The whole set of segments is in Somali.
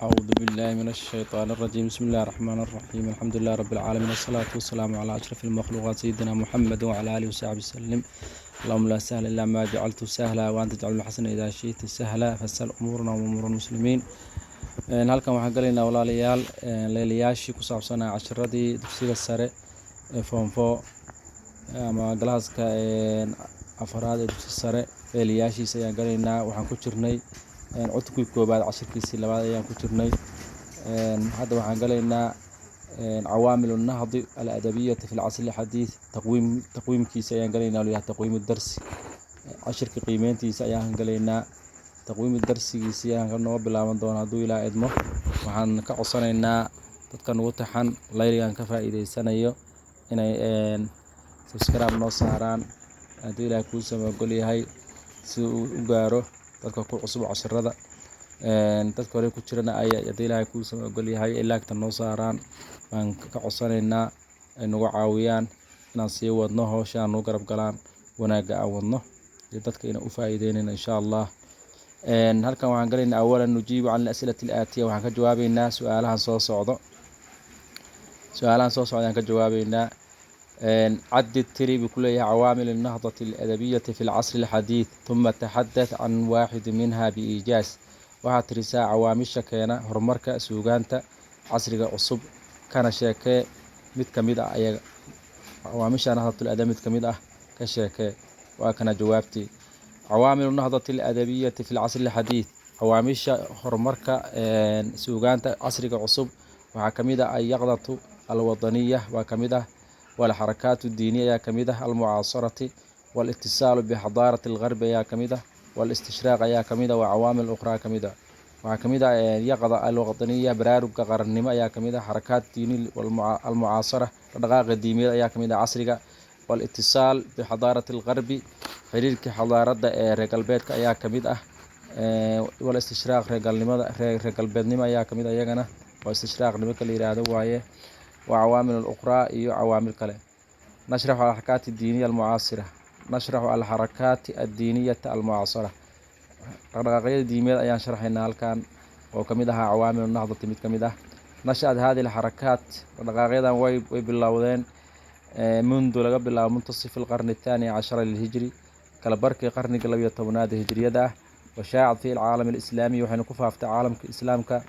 أعوذ بالله من الشيطان الرجيم. بسم الله الرحمن الرحيم. الحمد لله رب العالمين، والصلاة والسلام على أشرف المخلوقات سيدنا محمد وعلى آله وصحبه وسلم. اللهم لا سهل إلا ما جعلته سهلا وأنت تجعل الحسن إذا شئت سهلا، فسهل أمورنا وأمور المسلمين. Halkan waxaan galaynaa, walaalayaal, leelayaashii ku saabsanaa casharadii dugsiga sare ee form four ama galaaska afaraad ee dugsi sare. Leelayaashiisa ayaan galaynaa. Waxaan ku jirnay cutubkii koobaad, cashirkiisii labaad ayaan ku jirnay. Hadda waxaan galaynaa cawaamil النهضة الأدبية في العصر الحديث. Taqwiimkiisa ayaan galaynaa, oo تقويم الدرس, cashirka qiimeyntiisa ayaan galaynaa. Taqwiimi darsigiisa ayaan nooga bilaaban doona hadduu Ilaa idmo. Waxaan ka codsanaynaa dadka nugu taxan layligan ka faa'iideysanayo inay subscribe noo saaraan, hadduu Ilaah kuu samagol yahay, si uu u gaaro dadka ku cusub cashirada. Dadka hore ku jirana ay, haddii Ilaahay kuu samagol yahay, ay like-ta noo saaraan baan ka codsanaynaa, ay nagu caawiyaan inaan sii wadno hawsha, aan nagu garab galaan wanaagga aan wadno iyo dadka inaan u faa'iideynayno, insha Allah. Halkan waxaan galaynaa: أولا نجيب عن الأسئلة الآتية. Waxaan ka jawaabeynaa su-aalahan soo socdo. Su-aalahan soo socda ayaan ka jawaabeynaa. عدد, tiri buu ku leeyahay, عوامل النهضة الأدبية في العصر الحديث، ثم تحدث عن واحد منها بإيجاز. Waxaad tirisaa cawaamisha keena horumarka suugaanta casriga cusub, kana sheekee mid ka mid ah ayaga. Cawaamisha نهضة الأدب mid ka mid ah ka sheekee. Waa kana jawaabtii. عوامل النهضة الأدبية في العصر الحديث, cawaamisha horumarka suugaanta casriga cusub waxaa ka mid ah اليقظة الوطنية waa ka mid ah, والحركات الدينية ayaa ka mid ah, المعاصرة, والاتصال بحضارة الغرب ayaa ka mid ah, والاستشراق ayaa ka mid ah, وعوامل أخرى ka mid ah. Waxaa kamid ah يقظة الوطنية, baraaruga qarannimo ayaa kamid ah, حركات ديني المعاصرة, dhaqdhaqaaqa diimeed ayaa kamid ah casriga, والاتصال بحضارة الغرب, xiriirkii xadaaradda ee reer galbeedka ayaa kamid ah, والاستشراق, reer galnimada, reer galbeednimo ayaa kamid ah iyagana, oo istishraaq nimanka la yiraahdo waaye, وعوامل أخرى, iyo cawaamil kale. نشرح الحركات الدينية المعاصرة. نشرح الحركات الدينية المعاصرة, dhaqdhaqaaqyada diimeed ayaan sharxaynaa halkan, oo kamid ahaa عوامل النهضة mid kamid ah. نشأت هذه الحركات, dhaqdhaqaaqyadan way bilowdeen, منذ, laga bilaabo, منتصف القرن الثاني عشر للهجري, kala barkii qarniga 12aad ee hijriyada ah. وشاعت في العالم الإسلامي, waxayna ku faaftay caalamka islaamka.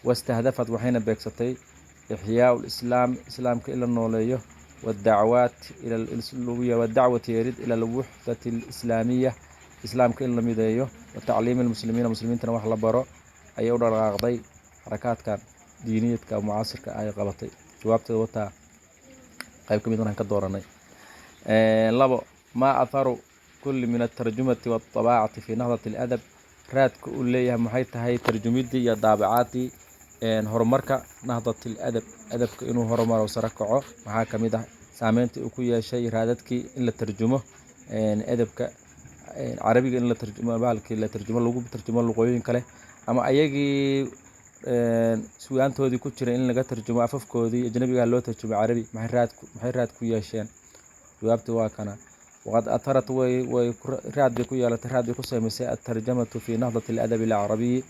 واستهدفت, waxayna beegsatay, إحياء الإسلام, islaamka in la nooleeyo, والدعوات إلى والدعوة, yeerid, إلى الوحدة الإسلامية, islaamka in la mideeyo, وتعليم المسلمين, muslimiintana wax la baro ayay u dhaqaaqday xarakaadkan diiniyadka mucaasirka ay qabatay. Jawaabteeda wataa, qayb ka mid aan ka dooranay. Labo: ما أثر كل من الترجمة والطباعة في نهضة الأدب? Raadka uu leeyahay maxay tahay tarjumidii iyo daabacaadii horumarka نهضة الأدب, adabka inuu horumaro, sare kaco? Maxaa kamid ah saameynta uu ku yeeshay raadadkii in la tarjumo edabka carabiga, in la tarjumo, bahalkii la tarjumo, lagu tarjumo luqooyin kale, ama ayagii sugaantoodii ku jira in laga tarjumo afafkoodii ajnabiga loo tarjumo carabi? Maxay raad ku yeesheen? Jawaabta waa kana: وقد أثرت, way raad bay ku yeelatay, raad bay ku samaysay, الترجمة في نهضة الأدب العربي,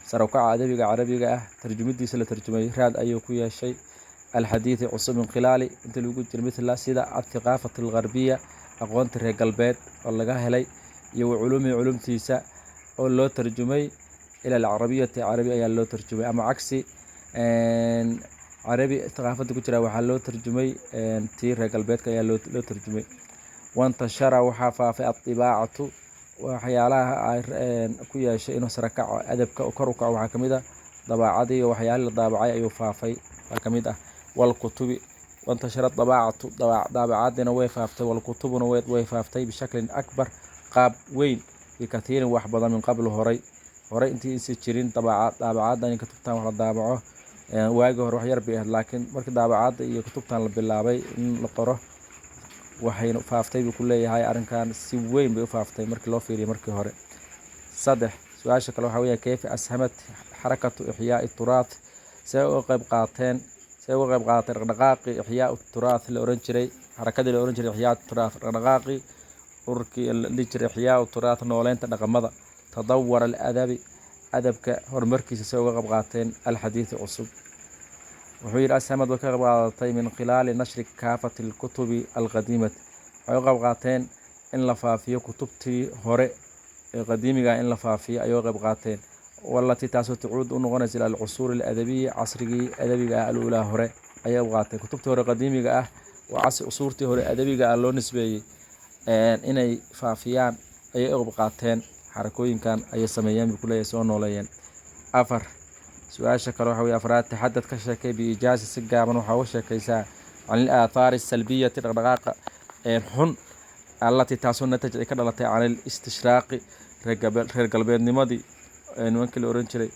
sare u kaca adabiga carabiga ah tarjumidiisa la tarjumay raad ayuu ku yeeshay, الحديث, cusub, من خلال, inta lagu jiro, مثل, sida, الثقافة الغربية, aqoonta reer galbeed oo laga helay, iyo وعلومه, culumtiisa oo loo tarjumay, إلى العربية, carabi ayaa loo tarjumay, ama cagsi, carabi thaqaafada ku jira waxaa loo tarjumay tii reer galbeedka ayaa loo tarjumay. وانتشر, waxaa faafay, الطباعة. Waxyaalaha ay ku yeeshay inuu sare kaco adabka, kor u kaco, waxaa kamid ah dabaacadii iyo waxyaalihii la daabacay ayuu faafay waa kamid ah, والكتب. وانتشرت الطباعة, daabacaadina way faaftay, والكتب na way faaftay, بشكل أكبر, qaab weyn, بكثير, wax badan, من قبل, horay. Horay intii insi jirin daabacaadda in kutubtan wax la daabaco, waagii hore wax yar bay ahayd, laakiin markii daabacaadda iyo kutubtan la bilaabay in la qoro, waxayna faaftay buu ku leeyahay arrinkan, si weyn bay u faaftay markii loo fiiriyo markii hore. Saddex, su-aasha kale waxaa weeya: كيف أسهمت حركة إحياء التراث? See uga qayb qaadatay dhaqdhaqaaqii إحياء التراث la oran jiray, xarakadii la oran jiray إحياء التراث, dhaqdhaqaaqii ururkii la dhihi jiray إحياء التراث, nooleynta dhaqamada? تطور الأدب. Adabka horumarkiisa say uga qayb qaateen alxadiidi cusub? Wuxuu yidhi: ashamad way ka qayb qaadatay min khilaali nashri kaafati alkutubi alqadiimati. Waxay uga qayb qaateen in la faafiyo kutubtii hore ee qadiimiga ah, in la faafiyo ayay uga qayb qaateen, walatii taasoo tacuud u noqonaysa ila alcusuur aladabiya, casrigii adabiga ah, aluulaa hore ayay uga qaateen. Kutubtii hore qadiimiga ah waa casri cusuurtii hore adabiga ah loo nisbeeyey, inay faafiyaan ayay uga qayb qaateen. Xarakooyinkan ayay sameeyeen buu kuleeyahay, soo nooleeyeen. Afar, su-aasha kale waxa weye afraad: taxadad, ka sheekay, biijaasi, si gaaban waxaa uga sheekaysaa, can ilaathaari asalbiyati, dhaqdhaqaaqa xun, allatii taasoo nataj ay ka dhalatay, can ilistishraaqi, reer galbeednimadii nimankii la oran jiray,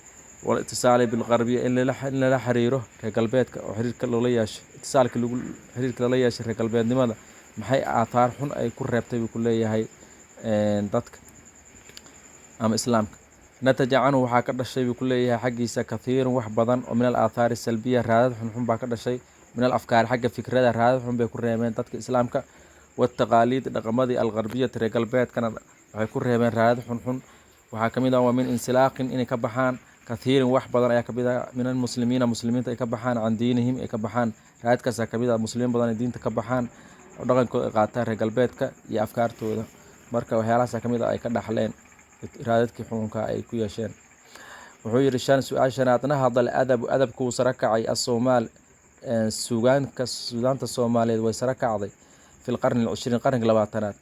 walitisaali bilqarbiya, in lala xiriiro reer galbeedka oo xiriirka loola yeesho, itisaalka lagu xiriirka lala yeeshay reer galbeednimada, maxay aathaar xun ay ku reebtay buu ku leeyahay dadka ama Islaamka. Nataja canhu, waxaa ka dhashay buu ku leeyahay xaggiisa, kathiirun, wax badan oo min al aathaari salbiya, raadad xunxun baa ka dhashay, min al afkaari, xagga fikrada raadad xun bay ku reebeen dadka Islaamka, wataqaaliid, dhaqamadii, alqarbiyati, reer galbeedkana waxay ku reebeen raadad xunxun. Waxaa ka mid ah waa min insilaaqin, inay ka baxaan, kathiirin, wax badan ayaa kamid ah, min almuslimiina, muslimiinta ay ka baxaan, can diinihim ay ka baxaan. Raadadkaasaa kamid ah muslimiin badan ay diinta ka baxaan oo dhaqankooda ay qaataan reer galbeedka iyo afkaartooda. Marka waxyaalahaasa kamid ah ay ka dhaxleen raadadkii xukunka ay ku yeesheen. Wuxuu yidhi shan, su-aal shanaad: nahada aladabu, adabku wuu sare kacay, asoomaal, sugaanka, suugaanta Soomaaliyeed way sare kacday, fi lqarni alcishriin, qarniga 20aad.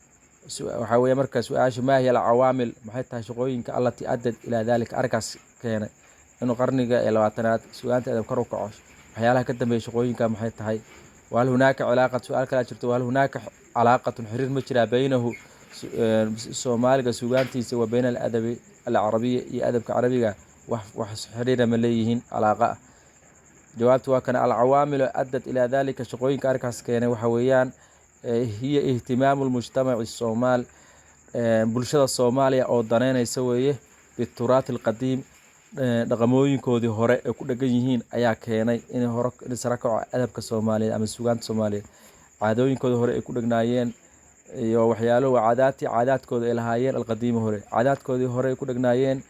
Waxaa weeye marka su-aasha: maa hiya alcawaamil, maxay tahay shaqooyinka, allatii addad ilaa dalika, arrinkaas keenay inuu qarniga ee 20aad sugaanta adab kor u kaco? Waxyaalaha ka dambeeya shaqooyinka maxay tahay? Wahal hunaaka cilaaqat, su-aal kalaa jirto: wahal hunaaka calaaqatun, xiriir ma jiraa, baynahu, Soomaaliga sugaantiisa, wa bayna aladabi alcarabiya, iyo adabka carabiga, wax xiriira ma leeyihiin, calaaqa ah? Jawaabtu waa kana: alcawaamilu addad ilaa dalika, shaqooyinka arrinkaas keenay waxa weeyaan hiya ihtimaamu lmujtamaci soomaal, bulshada Soomaaliya oo daneynaysa weeye, bituraat alqadiim, dhaqamooyinkoodii hore ay ku dhegan yihiin ayaa keenay inay hore in sare kaco adabka Soomaaliyeed ama sugaanta Soomaaliyeed. Caadooyinkooda hore ay ku dhegnaayeen iyo waxyaalo caadaati, caadaadkooda ay lahaayeen, alqadiimi hore, caadaadkoodii hore ay ku dhegnaayeen,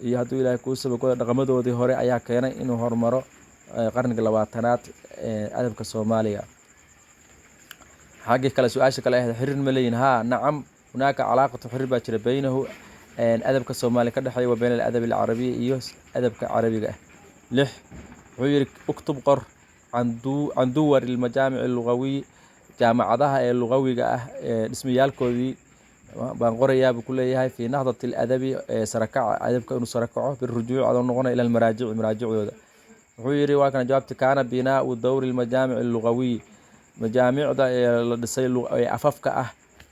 iyo hadduu Ilaahay kuu sabakooda dhaqamadoodii hore ayaa keenay inuu horumaro qarniga 20aad adabka Soomaaliya. Xaggii kale, su-aasha kale ahayd xiriir ma leeyihin? Haa, nacam, hunaaka calaaqatu, xiriir baa jira, baynahu, adabka Soomaaliya ka dhexeeya, wa bayna aladabi alcarabiya, iyo adabka carabiga ah. Lix, wuxuu yidhi: uktub, qor, can duwari almajaamic allugawiy, jaamacadaha ee lugawiga ah ee dhismayaalkoodii baan qorayaa buu ku leeyahay, fii nahdati aladabi, ee sarakaca adabka inuu sare kaco, birujuuc, adoo noqonaya, ila almaraajici, maraajicdooda. Wuxuu yidhi, waa kana jawaabti: kaana binaau dowri almajaamic allugawiy, majaamicda ee la dhisay ee afafka ah,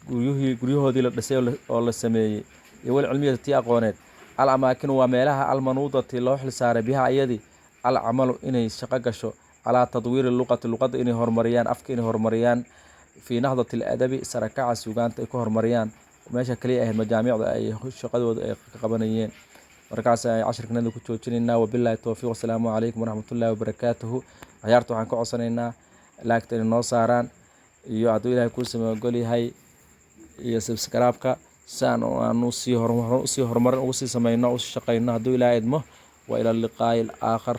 guryuhii, guryahoodii la dhisay oo la sameeyey, iyo walcilmiyata, tii aqooneed, al amaakinu, waa meelaha, almanuudati, loo xilsaaray, biha, ayadii, alcamalu, inay shaqo gasho, calaa tadwiiri luqati, luqadda inay horumariyaan, afka inay horumariyaan, fii nahdati aladabi, sarakaca sugaanta ay ku horumariyaan. Meesha kaliya ahayd majaamicda ay shaqadooda ay ka qabanayeen. Markaas ay cashirkanada ku joojinaynaa. Wabillahi towfiiq, wasalaamu calaykum waraxmatullaahi wabarakaatuhu. Ciyaarta waxaan ka codsanaynaa laagta inay noo saaraan, iyo hadduu Ilaahay kuu sama ogol yahay, iyo subscribe-ka, si aan usii horumarin ugu sii sameyno, u shaqeyno, hadduu Ilaahay idmo. Wa ila liqaa'i alaakhar.